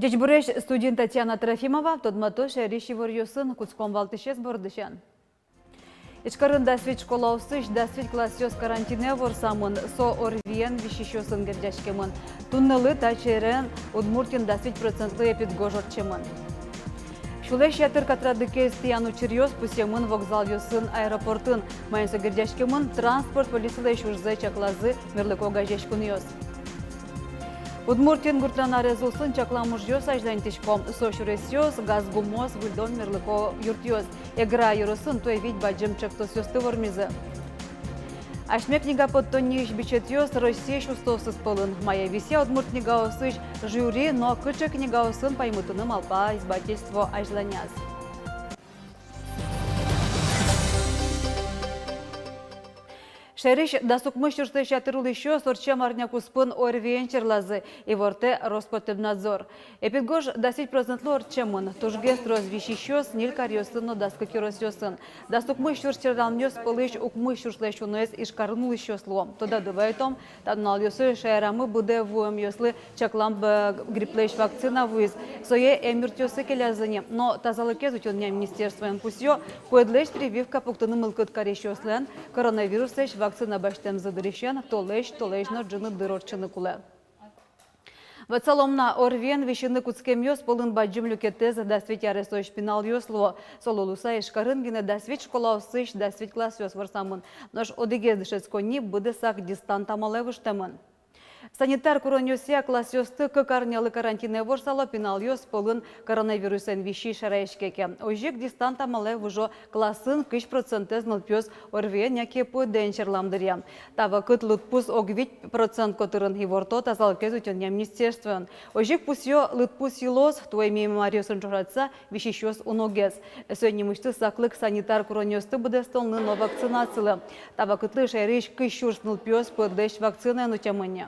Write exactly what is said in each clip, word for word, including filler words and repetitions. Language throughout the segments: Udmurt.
Ӟечбуресь, студиын Татьяна Трофимова. Тодматом шаерысь иворъёсын. Кутском валтӥсез бордысен. Ижкарын дас вить школаосысь дас вить классъёс карантинэ ворсамын, со ОРВИен висисьёсын герӟаськемын. Туннэлы та черен Удмуртиын дас вить процентлы эпидгож ортчемын. Сюлэсь ятыр катрадыкез тӥян учыръёс пусъемын вокзалъёсын, аэропортын. Маин со герӟаськемын? Транспорт полицилэсь ужзэ чаклазы мерлыко огазеяськонъёс. Удмуртиын гуртлэн арез улсын чаклам ужъёс азьланьтӥсько. Со сюресъёс, газ гумыос, выльдон мерлыко юртъёс. Эгра ёросын туэ вить бадӟым ӵектосъёсты вормизы. Асьме книга поттонниысь бичетъёс Россиысь устоосыз пӧлын. Мае висъя удмурт книгаосысь жюри но кыӵе книгаосын паймытыны малпа издательство азьланяз. Шаерысь дас укмыс сюрслэсь ятыр улӥсьёс ортчем арня куспын ОРВИен черлазы, ивортэ Роспотребнадзор. Эпидгож дас вить процентлы ортчемын. Тужгес трос висисьёс ньыль каръёсын но дас кык ёросъёсын. Дас укмыс сюрс черламъёс пӧлысь укмыс сюрслэсь уноез Ижкарын улӥсьёс луо. Тодады вайытом, та нуналъёсы шаерамы быдэ вуэмъёслы чаклам, э, грипплэсь вакцина вуиз. Сое эмъюртъёсы келязы ни. Но тазалыкез утёнъя министерствоен пусъё, куэдлэсь прививка пуктыны мылкыд карисьёслэн коронавируслэсь вакцина басьтэмзы дырысен толэзь, толэзь но ӝыны дыр ортчыны кулэ. Ватсалом на, ОРВИен висьыны кутскемъёс пӧлын бадӟым люкетэз дас вить аресозь пиналъёс луо. Солы луыса Ижкарын гинэ дас вить школаосысь дас вить классъёс ворсамын. Нош одӥгез дышетсконни быдэсак дистант амалэ выжтэмын. Санитар куронъёсъя классъёсты кык арнялы карантинэ ворсало, пиналъёс пӧлын коронавирусэн висись шараяське ке. Озьы ик дистант амалэ выжо классын кызь процентэз нылпиос ОРВИен яке ПОД-ен черлам дыръя. Та вакыт лыдпус ог вить процент котырын, иворто тазалыкез утёнъя министерствоын. Озьы ик пусъё, лыдпус йылоз, туэ мимала аръёсын ӵошатыса висисьёс уногес. Соин нимысьтыз саклык санитар куронъёсты быдэстонлы но вакцинацилы. Та вакытлы шаерысь кызь сюрс нылпиос ПОД-лэсь вакцинаен утемын ни.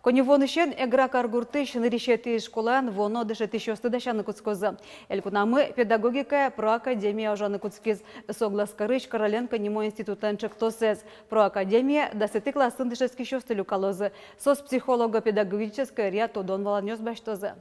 Коньывуонысен Эгра каргуртысь нырысетӥ школаын вуоно дышетӥсьёсты дасяны кутскозы. Элькунамы педагогикая проакадемия ужаны кутскиз. Со Глазкарысь Короленко нимо институтлэн ӵектосэз. Проакадемие дасэтӥ классын дышетскисьёсты люкалозы. Соос психолого-педагогической ӧръя тодон-валанъёс басьтозы.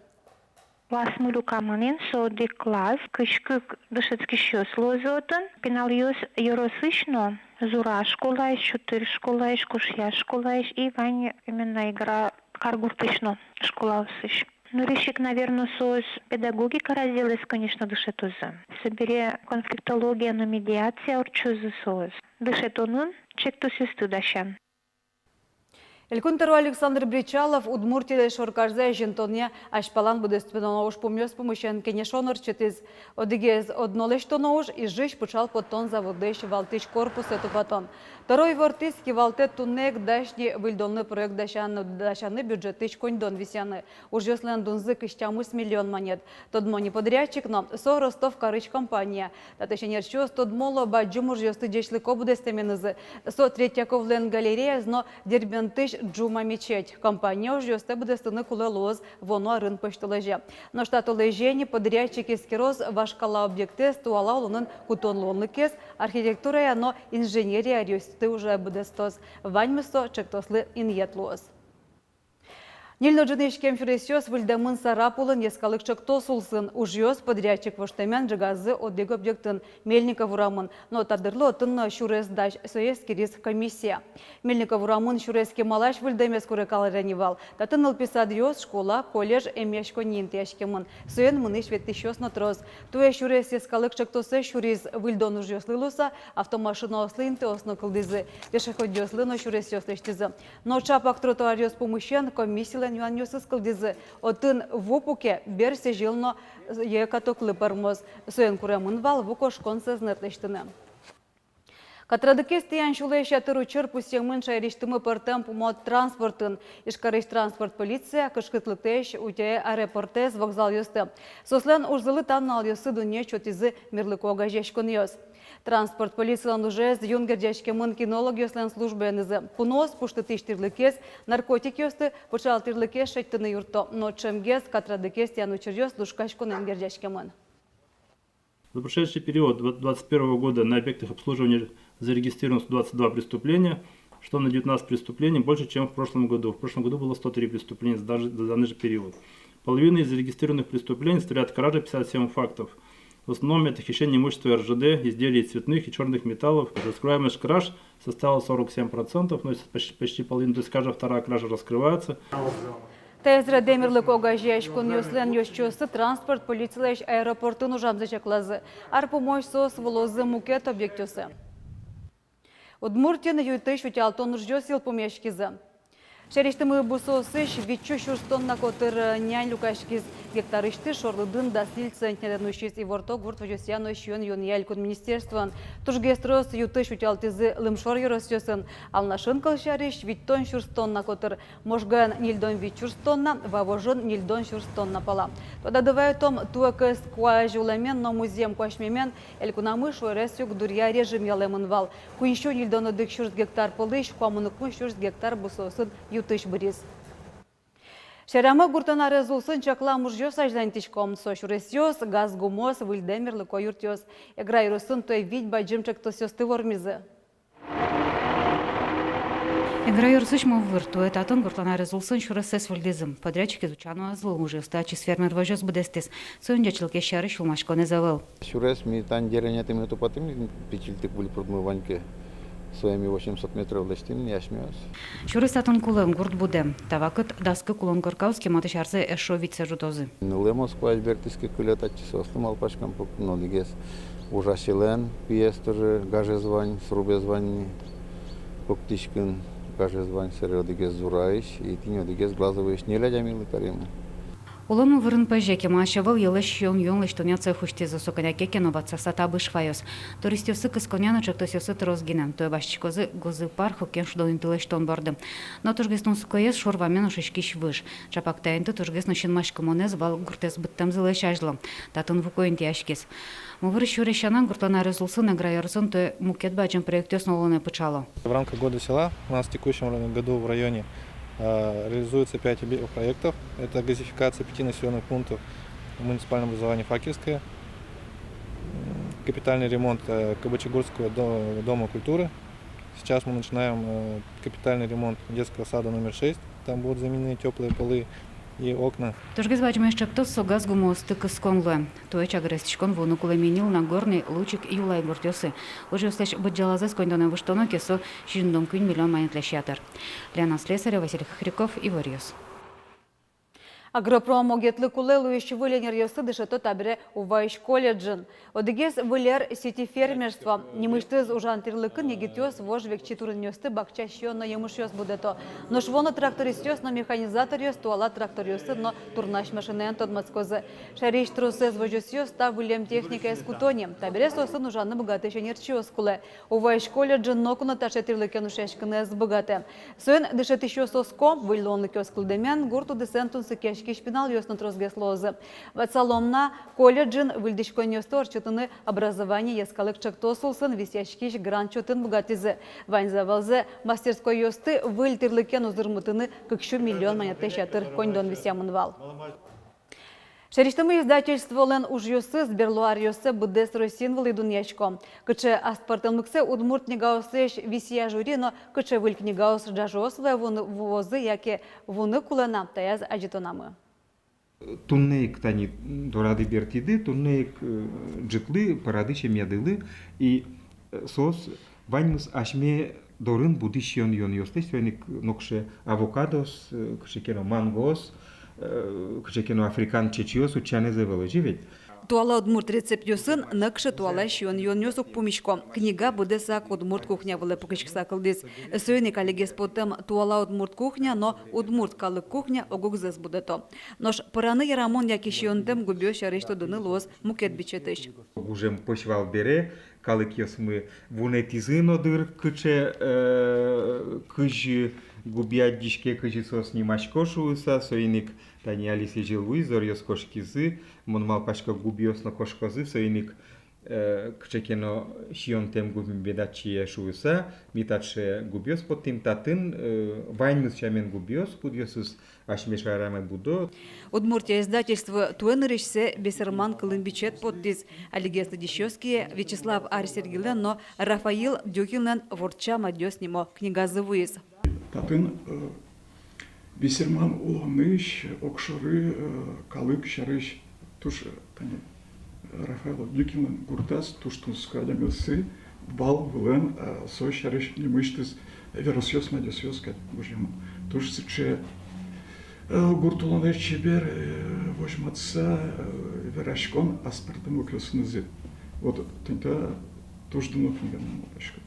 Классмы люкамын ини, со одӥг класс, кызь кык дышетскисьёс луозы отын. Пиналъёс ёросысь но, Зура школаысь, Чутыр школаысь, Кушъя школаысь и вань именно Эгра каргуртысь но школаосысь. Нырысь ик, наверно, соос педагогика разделэз, конечно, дышетозы. Собере конфликтология но медиация ортчозы соос. Дышетонын ӵектосъёсты дасян. Элькун тӧро Александр Бречалов Удмуртилэсь шоркарзэ азинтонъя азьпалан быдэстоно ужпумъёс пумысен кенешон ортчытӥз. Одӥгез одно лэсьтоно уж — Ижысь пыӵал поттон заводлэсь валтӥсь корпусэ тупатон. Тӧро ивортӥз, кивалтэт туннэ ик дась ни выльдонлы проект дасян-, дасяны, бюджетысь коньдон висъяны. Ужъёслэн дунзы кызь тямыс миллион манет. Тодмо ни, подрядчик но — со Ростов карысь компания. Татысь ӧнерчиос тодмо луо бадӟым ужъёсты ӟечлыко быдэстэменызы. Со Третьяковлэн галереяез но Дербентысь Джума мечеть. Компания ужъёстэ быдэстыны кулэ луоз вуоно арын пӧсьтолэзе. Нош та толэзе ини подрядчик эскероз вашкала объектэз, туала улонын кутон луонлыкез, архитектурая но инженерия ӧръёсты уже быдэстоз. Ваньмыз со ӵектослы инъет луоз. Ньыль но ӝыны иськем сюресъёс выльдэмын Сарапулын йӧскалык ӵектос улсын. Ужъёс подрядчик воштэмен ӝегазы одӥг объектын, Мельников урамын. Но та дырлы отын но сюрес дась, сое эскериз комиссия. Мельников урамын сюрес кемалась выльдэмез курекалэ ни вал. Татын нылпи садъёс, школа, колледж эмъяськонни интыяськемын. Соин мынӥсь-ветлӥсьёс но трос. Туэ сюрес йӧскалык ӵектосэз сюриз. Выльдон ужъёслы луыса автомашинаослы интыос но кылдӥзы, пешеходъёслы но сюресъёс лэсьтӥзы. Но чапак тротуаръёс пумысен комиссилэн юанъёсыз кылдӥзы. Отын ву пуке, бер сӥзьыл но йӧ катоклы пӧрмоз. Соин куремын вал ву кошкон сӧзнэт лэсьтыны. Катрадыкез тӥян сюлэсь ятыр учыр пусъемын шаерысьтымы пӧртэм пумо транспортын. Ижкарысь транспорт полиция кышкытлыктэсь утё аэропортэз, вокзалъёсты. Соослэн ужзылы та нуналъёсы дунне сётӥзы мерлыко огазеяськонъёс. Транспорт полицилэн ужез юн герӟаськемын кинологъёслэн службаенызы. Пуныос пуштытӥсь тӥрлыкез, наркотикъёсты, пыӵал тӥрлыкез шедьтыны юртто. Но ӵемгес катрадыкез тӥян учыръёс лушкаськонэн герӟаськемын. За прошедший период дв-, двадцать первого года на объектах обслуживания зарегистрировано сто двадцать два преступления, что на девятнадцать преступлений больше, чем в прошлом году. В прошлом году было сто три преступления за даже, за данный же период. Половина из зарегистрированных преступлений составляет кража, пятьдесят семь фактов. В основном это хищение имущества РЖД, изделий из цветных и чёрных металлов. Раскрываемость краж составила сорок семь процентов, ну, это почти, почти половина, то есть каждая вторая кража раскрывается. Таиз радэ мерлыко огазеяськонъёслэн ёзчиоссы транспорт полицилэсь аэропортын ужамзэ чаклазы. Ар пумозь соос вуозы мукет объектъёсы. Удмуртиын ю-тысь утялтон ужъёс йылпумъяськизы. Сярысьтымы бусыосысь витьсю сюрс тонна котыр, э, нянь люкаськиз. Гектарысьтыз шорлыдын дас ньыль центнерен усиз. Иворто гурт возёсъя но сиён-юонъя элькун министерствоын. Тужгес трос ю-тысь утялтӥзы лымшор ёросъёсын. Алнашын, кылсярысь, витьтон сюрс тонна котыр, Можгаын ньыльдон вить сюрс тонна, Вавожын ньыльдон сюрс тонна пала. Тодады вайытом, туэ кӧс куазь улэмен но музъем куасьмемен элькунамы шуэрес югдуръя режим ялэмын вал. Куинь сю ньыльдон одӥг сюрс гектар пӧлысь куамын укмыс сюрс гектар бусыосын ю-тысь быриз. Шаерамы гуртлэн арез улсын чаклам ужъёс азьланьтӥсько. Со сюресъёс, газ гумыос, выльдэ мерлыко юртъёс. Эгра ёросын туэ вить бадӟым ӵектосъёсты вормизы. Эгра ёросысь Мувыр. Туэ татын гуртлэн арез улсын сюресэз выльдӥзы. Подрядчикез утчано ӧз луы, ужъёсты ачиз фермер возёс быдэстӥз. Соин ӟечлык сярысь сюлмаськонэз ӧвӧл. Сюрес ми тань деревнятэм тупатӥм, пичильтык выль прудмы вань ке. Сое ми восемьсот метров лэсьтӥм ни асьмеос. Сюрес татын кулэ, гурт будэ. Та вакытэ дас кык улон коркаос кематӥсь арзэ эшшо витьсэ ӝутозы. Нылэ Москваысь бертӥз ке, кыле татчы, соослы малпаськом пуктыны, одӥгез ужасьлэн пиез тоже гажез вань, срубез вань ни, пуктӥськыны гажез вань, сэре одӥгез Зураысь, и тӥни одӥгез Глазовысь, ньыль адямилы каримы. Улон Мувырын пӧзе. Кемалась ӧвӧл йӧлэз сиён-юон лэсьтонъя цех усьтӥзы, со кӧня ке но ватсаса табыш ваёз. Туристъёсты кысконъя но ӵектосъёссы трос гинэ. Туэ басьтӥськозы Гузы парк, окен шудон инты лэсьтон борды. Но тужгес тунсыкоез — шур вамен ошиськись выж. Чапак та инты тужгес но синмаськымонэз вал гуртэз быдтэмзылэсь азьло. Татын вуко интыяськиз. Мувыр сюрес сяна, гуртлэн арез улсын Эгра ёросын туэ мукет бадӟым проектъёс но улонэ пыӵало. В рамках Года села у нас в текущем году в районе, э, реализуется пять объ-, проектов. Это газификация пяти населённых пунктов муниципального образования Факельское, м, капитальный ремонт, э, Кабачегурского до-, дома культуры. Сейчас мы начинаем, э, капитальный ремонт детского сада номер шесть. Там будут заменены тёплые полы и окна. Тужгес бадӟымесь ӵектос — со газ гумыосты кыскон луэ. Туэ чагыр эстӥськон вуыны кулэ Менилы, Нагорный, Лучик, Юлай гуртъёсы. Ужъёслэсь быдӟалазэс коньдонэ выжтоно ке, со сизьымдон куинь миллион манетлэсь ятыр. Лена Слесарева, Василий Хохряков, «Иворъёс». Агропром огетлы кулэ луись выль ӧнеръёсты дышето табере Уваысь колледжын. Одӥгез — выль ӧр — сити-фермерство. Нимысьтыз ужан тӥрлыкын егитъёс вож векчи турынъёсты, бакча сиён но емышъёс будэто. Нош вуоно трактористъёс но механизаторъёс туала тракторъёсын но турнась машинаен тодматскозы. Шаерысь тросэз возёсъёс та выллем техникаез куто ни. Табере соосын ужаны быгатӥсь ӧнерчиос кулэ. Уваысь колледжын ноку но таӵе тӥрлыкен ушъяськыны ӧз быгатэ. Соин дышетӥсьёс оско, выль луонлыкъёс кылдэмен гурт удысэн тунсыкъяськись пиналъёс но тросгес луозы. Ватсалом на, колледжын выльдӥськонъёсты ортчытыны «Образование» йӧскалык ӵектос улсын висъяськись грант чотын быгатӥзы. Ваньзэ валзэ, мастерскойёсты выль тӥрлыкен узырмытыны кык сю миллион манетлэсь ятыр коньдон висъямын вал. Шаерысьтымы издательстволэн ужъёсыз берло аръёсы быдэс Россиын вылӥ дунъясько. Кыӵе аспӧртэмлыксэ удмурт книгаослэсь висъя жюри но кыӵе выль книгаос ӝажыос вылэ вуоз-, вуозы яке вуыны кулэ на, таяз адӟытонамы. Туннэ ик тани дорады бертӥды, туннэ ик, э, ӝытлы пӧрады семьядылы, и, э, соос ваньмыз асьме дорын будӥсь сиён-юонъёслэсь, соин ик нокыӵе авокадоос, э, кыӵе ке но мангоос, э, кыӵе ке но африкан чечыос утчанэз ӧвӧл, озьы ведь? Туала удмурт рецептъёсын нокыӵе туала сиён-юонъёс уг пумисько. Книга быдэсак удмурт кухня вылэ пыкиськыса кылдӥз. Соин ик алигес потэм туала удмурт кухня но удмурт калык кухня огогзэс будэто. Нош пӧраны ярамон яке сиёнтэм губиос сярысь тодыны луоз мукет бичетысь. Гужем пӧсь вал бере калыкъёсмы вунэтӥзы но дыр, кыӵе, э, кызьы губи адӟиське, кызьы соос нимасько шуыса, соин ик тани али сӥзьыл вуиз, зоръёс кошкизы, мон малпасько, губиос но кошкозы, соин ик, э, кыӵе ке но сиёнтэм губи меда адӟие шуыса, ми таӵе губиос поттӥм татын, э, ваньмыз сямен губиос, кудъёсыз асьме шаерамы будо. «Удмуртия» издательство туэ нырысьсэ бесерман кылын бичет поттӥз. Алигес лыдӟисьёс кие Вячеслав Ар-Сергилэн но Рафаил Дюкинлэн «Вордча мадёс» нимо книгазы вуиз. Татын, э, Бесерман улонысь огшоры, э, калык сярысь туж, э, тани, э, Рафаэль Дюкинлэн гуртаз туж тунсыко адямиосы вал вылэм, э, со сярысь нимысьтыз веросъёс, мадёсъёс кадь гожъямын. Туж сыӵе, э, гурт улонэ чебер, э, возьматыса, э, вераськон аспӧртэмлыкъёсынызы. Вот тӥни та туж дуно книга, мон малпасько.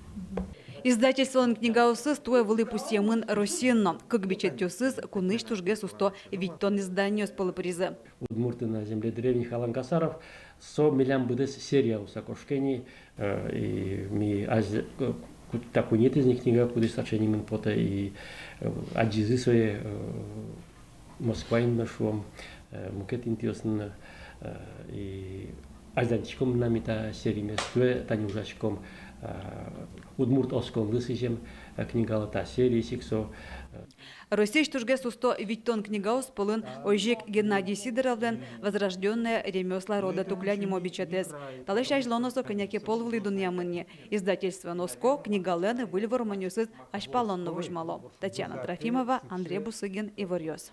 Издательстволэн книгаосыз туэ вылӥ пусъемын Россиын но. Кык бичетъёсыз кунысь тужгес усто витьтон изданиос пӧлы пыризы. Удмурты на земле древних Алан Касаров, со милям быдэс серияосы кошке ни, э, и ми азьло, э, ку-, та куинетӥез ни книга, кудӥз таӵе нимын потэ, и, э, адӟизы сое, э, Москваын но, шуом, э, мукет интыосын но, э, и азьланьтӥськом на ми та серимес, туэ тани ужаськом, э, удмурт осконлы сӥзем, э, книгалы, та сериысь ик со, э, Россиысь тужгес усто витьтон книгаос пӧлын озьы ик Геннадий Сидоровлэн «Возрождённые ремёсла рода Тукля» нимо бичетэз. Талэсь азьло но со кӧня ке пол вылӥ дунъямын ни. Издательствоын оско, книгалэн выль вормонъёсыз азьпалон но возьмало. Татьяна Трофимова, Андрей Бусыгин, «Иворъёс».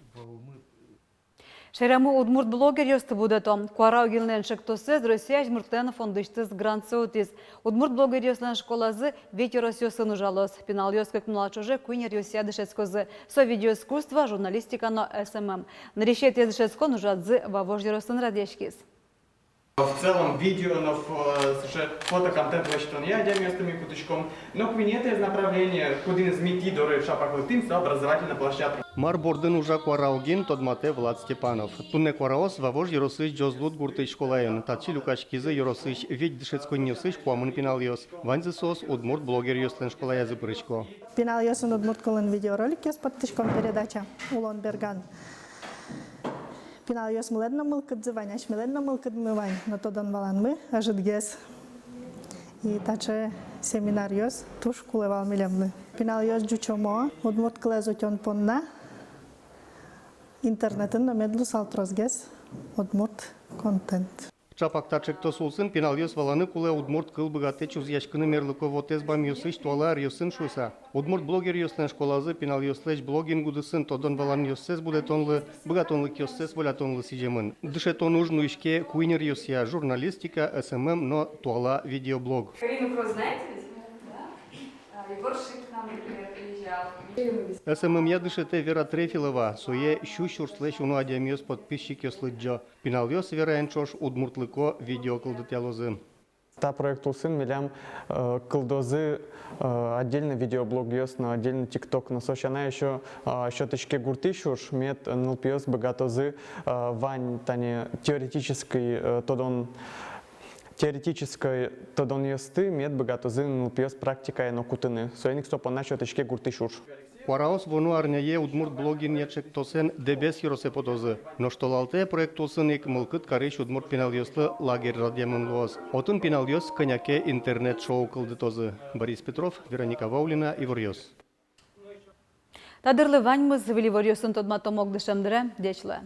Шаерамы удмурт блогеръёсты будэто. «Куара Огинлэн» ӵектосэз Россия азьмуртлэн фондысьтыз грантсэ утӥз. Удмурт блогеръёслэн школазы вить ёросъёсын ужалоз. Пиналъёс кык нунал ӵоже куинь ёросъя дышетскозы. Со видеоискусство, журналистика но эс эм эм. Нырысетӥез дышетскон ужрадзы Вавож ёросын радъяськиз. В целом видео но фо-, сыӵе фотоконтент лэсьтонъя адямиосты ми кутӥськом. Но куинетӥез направление, кудӥныз ми тӥ доры ӵапак лыктӥм, со образовательная площадка. Мар бордын ужа «Куара Огин», тодматэ Влад Степанов. Туннэ куараос Вавож ёросысь Ӟозлуд гуртысь школаын. Татчы люкаськизы ёросысь вить дышетсконниосысь куамын пиналъёс. Ваньзы соос удмурт блогеръёслэн школаязы пырисько. Пиналъёсын удмурт кылын видеороликъёс поттӥськом, передача «Улон берган». Пиналъёсмылэн но мылкыдзы вань, асьмелэн но мылкыдмы вань, но тодон-валанмы ӧжытгес. И таӵе семинаръёс туж кулэ вал милемлы. Пиналъёс ӟучомо удмурт кылэз утён понна. Интернетын но мед луысал тросгес удмурт контент. Ӵапак та ӵектос улсын пиналъёс валаны кулэ, удмурт кыл быгатэ чузъяськыны мерлыко вотэс бамъёсысь туала аръёсын шуыса. Удмурт блогеръёслэн школазы пиналъёслэсь блогинг удысын, тодон-валанъёссэс будэтонлы, быгатонлыкъёссэс волятонлы сӥземын. Дышетон уж нуиське куинь ёросъя: журналистика, эс эм эм но туала видеоблог. Карину Кроз знаете ведь? Да? А, Егор Шип к нам, например, приезжал. Эс эм эм-я дышетэ Вера Трефилова, сое сю сюрслэсь уно адямиос подписчикъёс лыдӟо. Пиналъёс Вераен ӵош удмуртлыко видео кылдытъялозы. Та проект улсын милям, э, кылдозы, э, отдельно видеоблогъёс но, отдельно тикток но. Со сяна ещё, э, сётӥське гуртысь уж, мед нылпиос быгатозы, э, вань тани теоретической, э, тодон, теоретической тодонъёсты мед быгатозы нылпиос практикае но кутыны. Соин ик со понна сётӥське гуртысь уж. Куараос вуоно арняе «Удмурт блогинъя» ӵектосэн Дэбес ёросэ потозы. Нош толалтэ проект улсын ик мылкыд карись удмурт пиналъёслы лагерь радъямын луоз. Отын пиналъёс кӧня ке интернет-шоу кылдытозы. Борис Петров, Вероника Ваулина, «Иворъёс». Та дырлы ваньмыз. Выль иворъёсын тодматом огдышем дыре. Ӟеч луэ.